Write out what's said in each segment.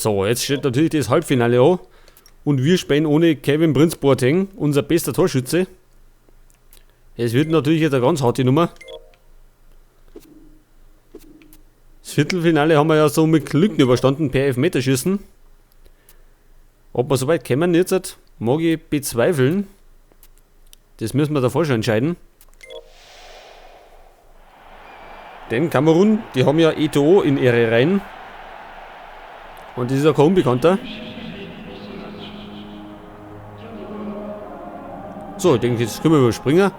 So, jetzt steht natürlich das Halbfinale an. Und wir spielen ohne Kevin Prince Boateng, unser bester Torschütze. Es wird natürlich jetzt eine ganz harte Nummer. Das Viertelfinale haben wir ja so mit Glück überstanden per Elfmeterschießen. Ob wir so weit kommen jetzt, mag ich bezweifeln. Das müssen wir davor schon entscheiden. Denn Kamerun, die haben ja Eto'o in ihre Reihen. Und das ist ja kein Unbekannter. So, ich denke, jetzt können wir überspringen.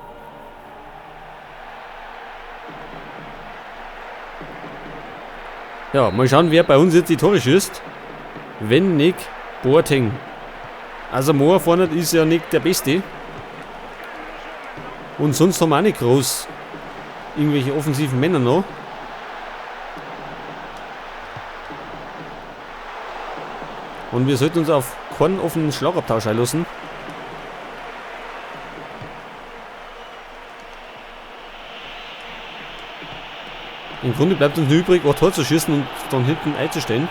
Ja, mal schauen, wer bei uns jetzt die Tore schießt. Wenn nicht Boateng. Also Moa vorne ist ja nicht der Beste. Und sonst haben wir auch nicht groß irgendwelche offensiven Männer noch. Und wir sollten uns auf keinen offenen Schlagabtausch einlassen. Im Grunde bleibt uns nur übrig, ein Tor zu schießen und dann hinten einzustellen.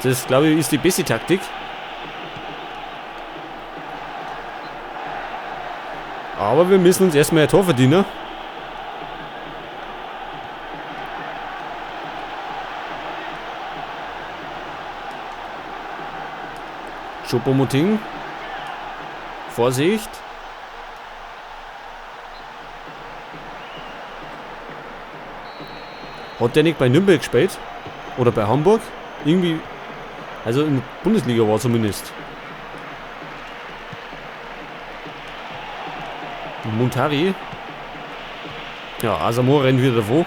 Das, glaube ich, ist die beste Taktik. Aber wir müssen uns erstmal ein Tor verdienen. Choupo-Moting. Vorsicht. Hat der nicht bei Nürnberg gespielt? Oder bei Hamburg? Irgendwie. Also in der Bundesliga war zumindest. Muntari. Ja, Asamoah rennt wieder davor.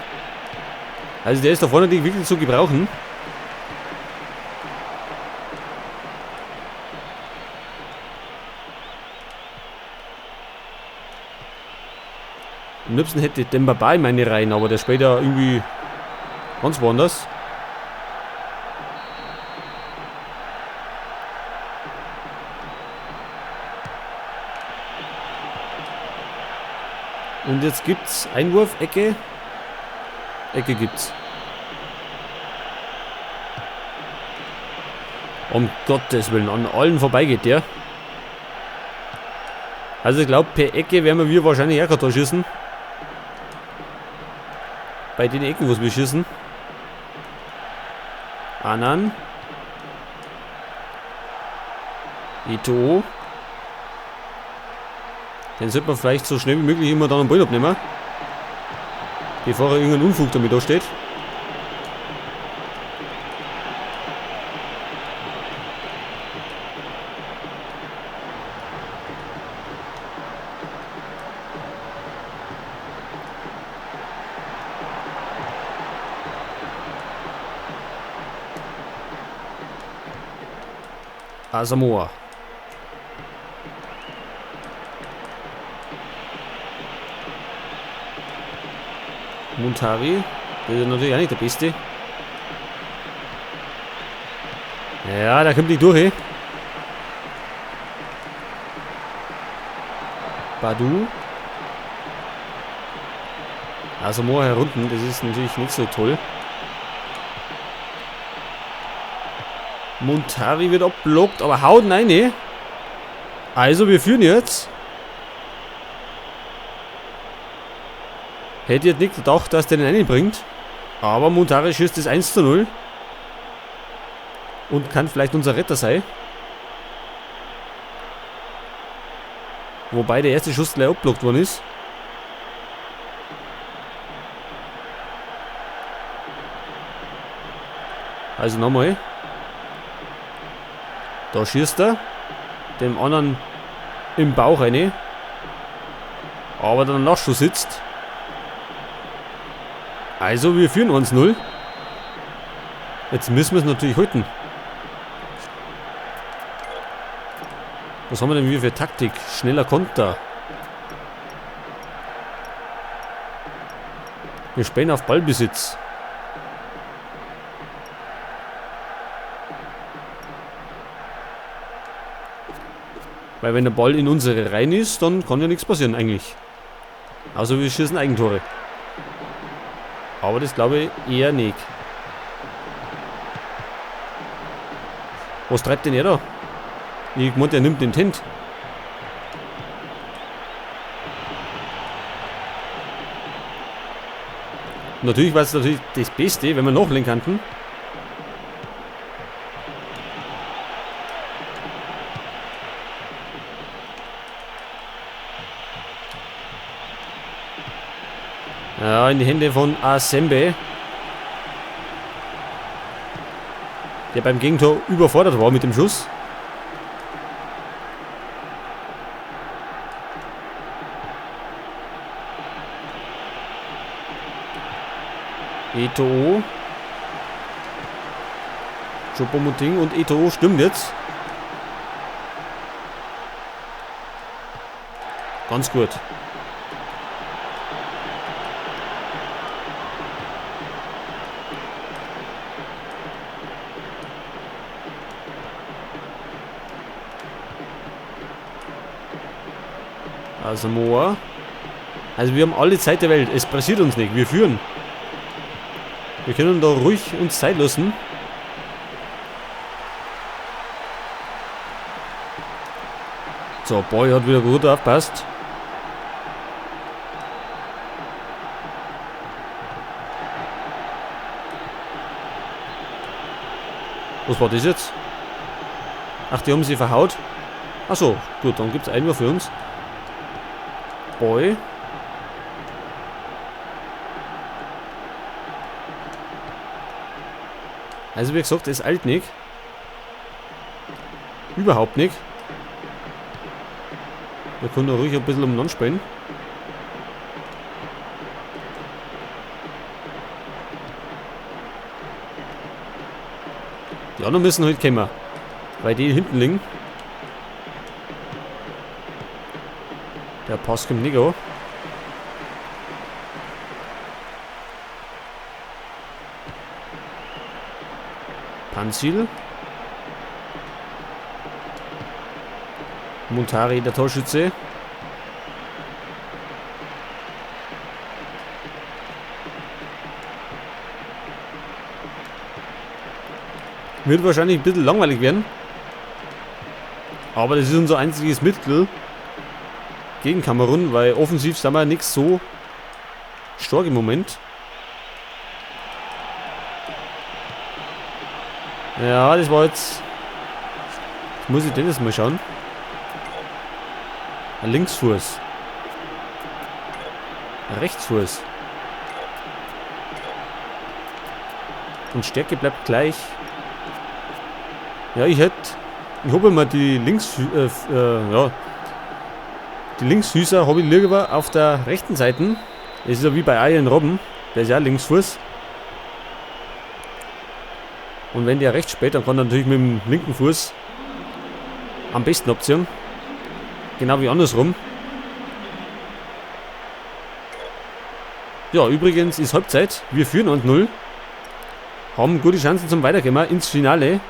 Also der ist da vorne wirklich zu gebrauchen. Am liebsten hätte ich Demba Ba in meine Reihen, aber der spielt ja irgendwie ganz woanders. Und jetzt gibt's Einwurf, Ecke. Ecke gibt's. Um Gottes Willen, an allen vorbei geht der. Also ich glaub, per Ecke werden wir wahrscheinlich auch kein Tor schießen. Bei den Ecken, wo wir schießen. Annan. Eto'o. Den sollte man vielleicht so schnell wie möglich immer dann einen Ball abnehmen. Bevor er irgendeinen Unfug damit da steht. Asamoah. Muntari, der ist natürlich auch nicht der Beste. Ja, der kommt nicht durch, ey. Badu. Asamoah herunten, das ist natürlich nicht so toll. Muntari wird abblockt, aber haut rein. Also, wir führen jetzt. Hätte ich nicht gedacht, dass der den reinbringt. Aber Muntari schießt das 1:0. Und kann vielleicht unser Retter sein. Wobei der erste Schuss gleich abblockt worden ist. Also nochmal. Da schießt er dem anderen im Bauch rein. Aber der Nachschuss sitzt. Also wir führen 1-0. Jetzt müssen wir es natürlich halten. Was haben wir denn hier für Taktik? Schneller Konter. Wir spielen auf Ballbesitz. Weil wenn der Ball in unsere Reihen ist, dann kann ja nichts passieren eigentlich. Außer wir schießen Eigentore. Aber das glaube ich eher nicht. Was treibt denn er da? Ich meinte, er nimmt den Tint. Natürlich war es natürlich das Beste, wenn wir nachlegen könnten. Ja, in die Hände von Asembe. Der beim Gegentor überfordert war mit dem Schuss. Eto'o. Choupo-Moting und Eto'o stimmt jetzt. Ganz gut. Asamoah. Also wir haben alle Zeit der Welt. Es pressiert uns nicht. Wir führen. Wir können da ruhig uns Zeit lassen. So, Boy hat wieder gut aufgepasst. Was war das jetzt? Ach, die haben sie verhaut. Achso, gut, dann gibt's Einwurf für uns. Boy. Also wie gesagt, es eilt nicht. Überhaupt nicht. Wir können da ruhig ein bisschen umeinander spielen. Die anderen müssen halt kommen, weil die hinten liegen. Der Pass kommt nicht an. Pansil. Muntari, der Torschütze. Wird wahrscheinlich ein bisschen langweilig werden. Aber das ist unser einziges Mittel gegen Kamerun, weil offensiv sind wir nicht so stark im Moment. Ja, das war jetzt... Jetzt muss ich den jetzt mal schauen. Ein Linksfuß. Ein Rechtsfuß. Und Stärke bleibt gleich. Ja, ich hätte... Ich habe immer die Links... ja. Die Linksfüßer habe ich lieber auf der rechten Seite. Das ist ja wie bei Arjen Robben. Der ist ja Linksfuß. Und wenn der rechts spielt, dann kann er natürlich mit dem linken Fuß am besten abziehen. Genau wie andersrum. Ja, übrigens ist Halbzeit. Wir führen 1-0. Haben gute Chancen zum Weiterkommen ins Finale.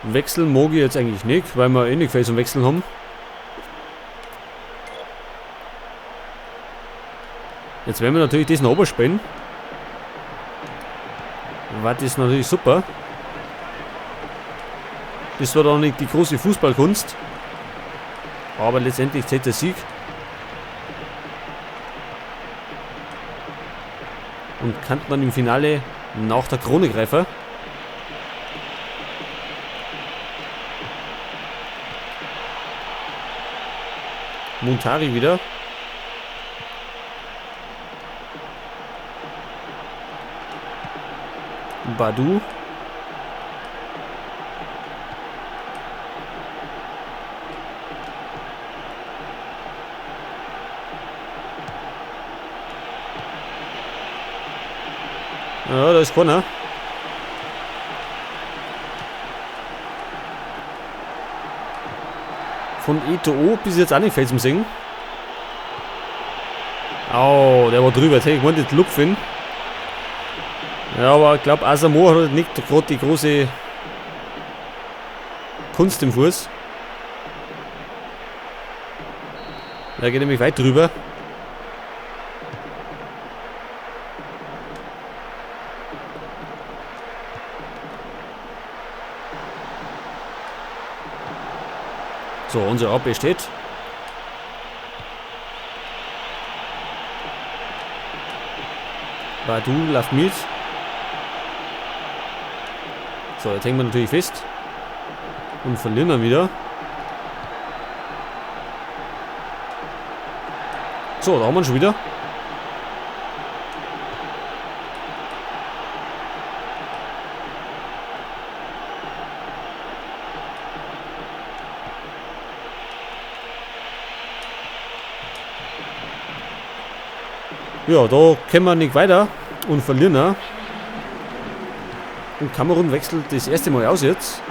Wechseln mag ich jetzt eigentlich nicht, weil wir eh nicht viel zum Wechseln haben. Jetzt werden wir natürlich das noch spielen. Was ist natürlich super. Das war doch nicht die große Fußballkunst. Aber letztendlich zählt der Sieg. Und kann dann im Finale nach der Krone greifen. Muntari wieder. Badu. Ja, da ist keiner. Von Eto'o bis jetzt auch nicht viel zum Singen. Oh, der war drüber. Jetzt hätte ich gemeint, jetzt lupfen. Ja, aber ich glaube, Asamoah hat nicht gerade die große Kunst im Fuß. Der geht nämlich weit drüber. So, unsere Abwehr steht. Badu läuft mit. So, jetzt hängen wir natürlich fest. Und verlieren dann wieder. So, da haben wir ihn schon wieder. Ja, da können wir nicht weiter und verlieren auch. Und Kamerun wechselt das erste Mal aus jetzt.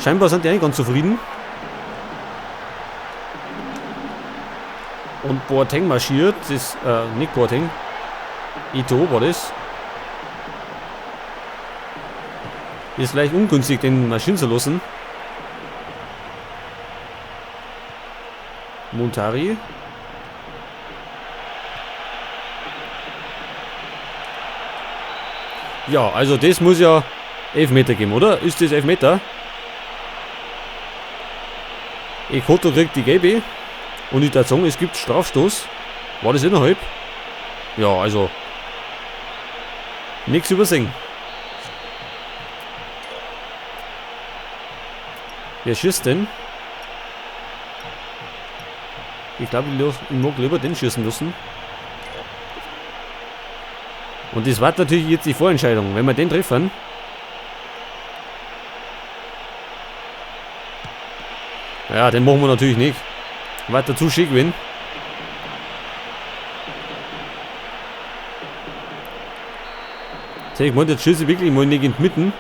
Scheinbar sind die eigentlich ganz zufrieden. Und Boateng marschiert. Das, nicht Boateng. Eto'o war das. Ist vielleicht ungünstig, den marschieren zu lassen. Muntari. Ja, also das muss ja Elfmeter geben, oder? Ist das Elfmeter? Ekoto kriegt die gelbe. Und ich würde sagen, es gibt Strafstoß. War das innerhalb? Ja, also nichts übersehen. Wer schießt denn? Ich glaube, ich mag lieber den schießen lassen. Und das war natürlich jetzt die Vorentscheidung, wenn wir den treffen. Ja, den machen wir natürlich nicht. Weiter zu schick gewesen. Ich meine, jetzt schieße ich wirklich mal nicht in die Mitte.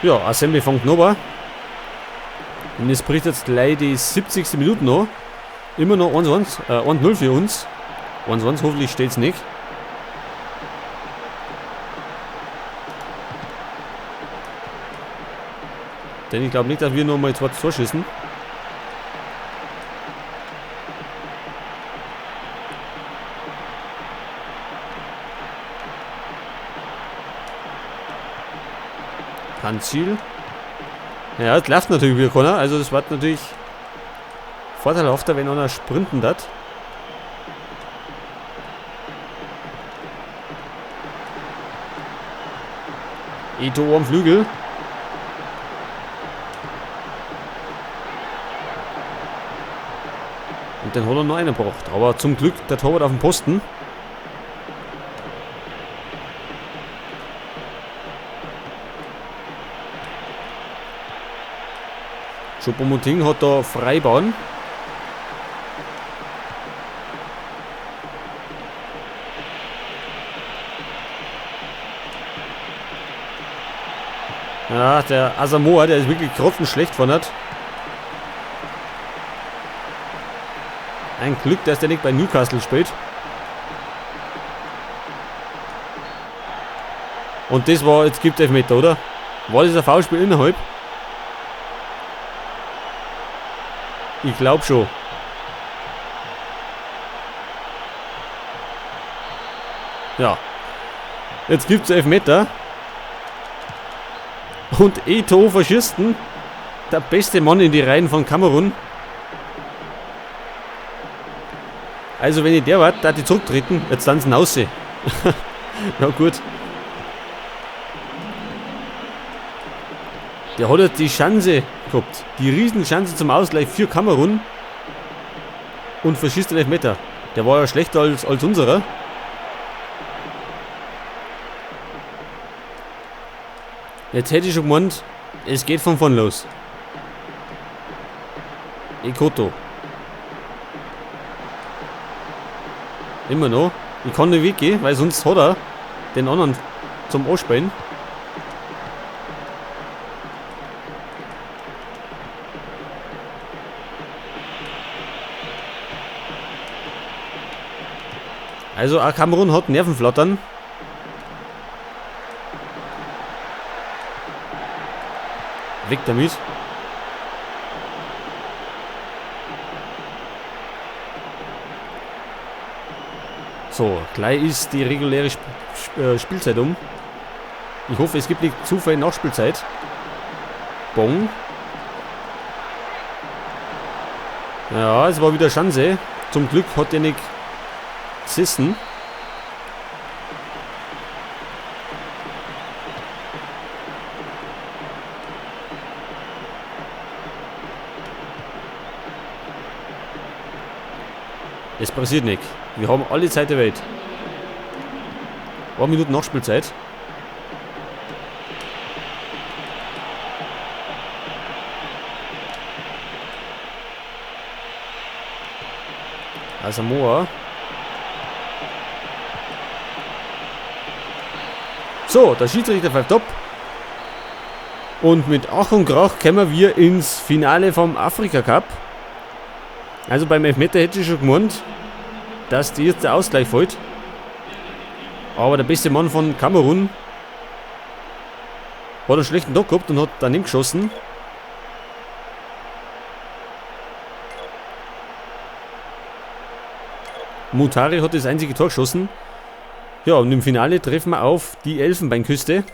Ja, Assembly fängt noch an. Und es bricht jetzt gleich die 70. Minute noch. Immer noch 1-1, 1-0 für uns. 1-1, hoffentlich steht's nicht. Denn ich glaube nicht, dass wir noch mal zwei Tor schießen. Ziel. Ja, das läuft natürlich wieder keiner. Also das war natürlich vorteilhafter, wenn einer sprinten hat. Eto'o am Flügel. Und den hat er noch einen gebracht. Aber zum Glück der Torwart auf dem Posten. Choupo-Moting hat da Freibahn. Ja, der Asamoah, der ist wirklich grottenschlecht von hat. Ein Glück, dass der nicht bei Newcastle spielt. Und das war, jetzt gibt es Elfmeter, oder? War das ein Foulspiel innerhalb? Ich glaube schon. Ja. Jetzt gibt's Elfmeter. Und Eto'o verschießt ihn. Der beste Mann in die Reihen von Kamerun. Also wenn ich der war, da die zurücktreten. Jetzt tanzen raus. Ja gut. Der hat jetzt die Chance gehabt. Die Riesenchance zum Ausgleich für Kamerun. Und verschießt den Elfmeter. Der war ja schlechter als unserer. Jetzt hätte ich schon gemeint, es geht von vorn los. Ekoto. Immer noch. Ich kann nicht weggehen, weil sonst hat er den anderen zum Anspielen. Also auch Kamerun hat Nervenflattern. Weg damit. So, gleich ist die reguläre Spielzeit um. Ich hoffe, es gibt nicht zu viel Nachspielzeit. Bong. Ja, es war wieder Chance. Zum Glück hat der nicht gesessen. Es passiert nicht. Wir haben alle Zeit der Welt. 1 Minute Nachspielzeit. Asamoah. So, der Schiedsrichter pfeift ab. Und mit Ach und Krach kommen wir ins Finale vom Afrika Cup. Also beim Elfmeter hätte ich schon gemeint, dass die jetzt der Ausgleich fällt. Aber der beste Mann von Kamerun hat einen schlechten Tag gehabt und hat daneben geschossen. Mutari hat das einzige Tor geschossen. Ja, und im Finale treffen wir auf die Elfenbeinküste.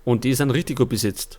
Und die sind richtig gut besetzt.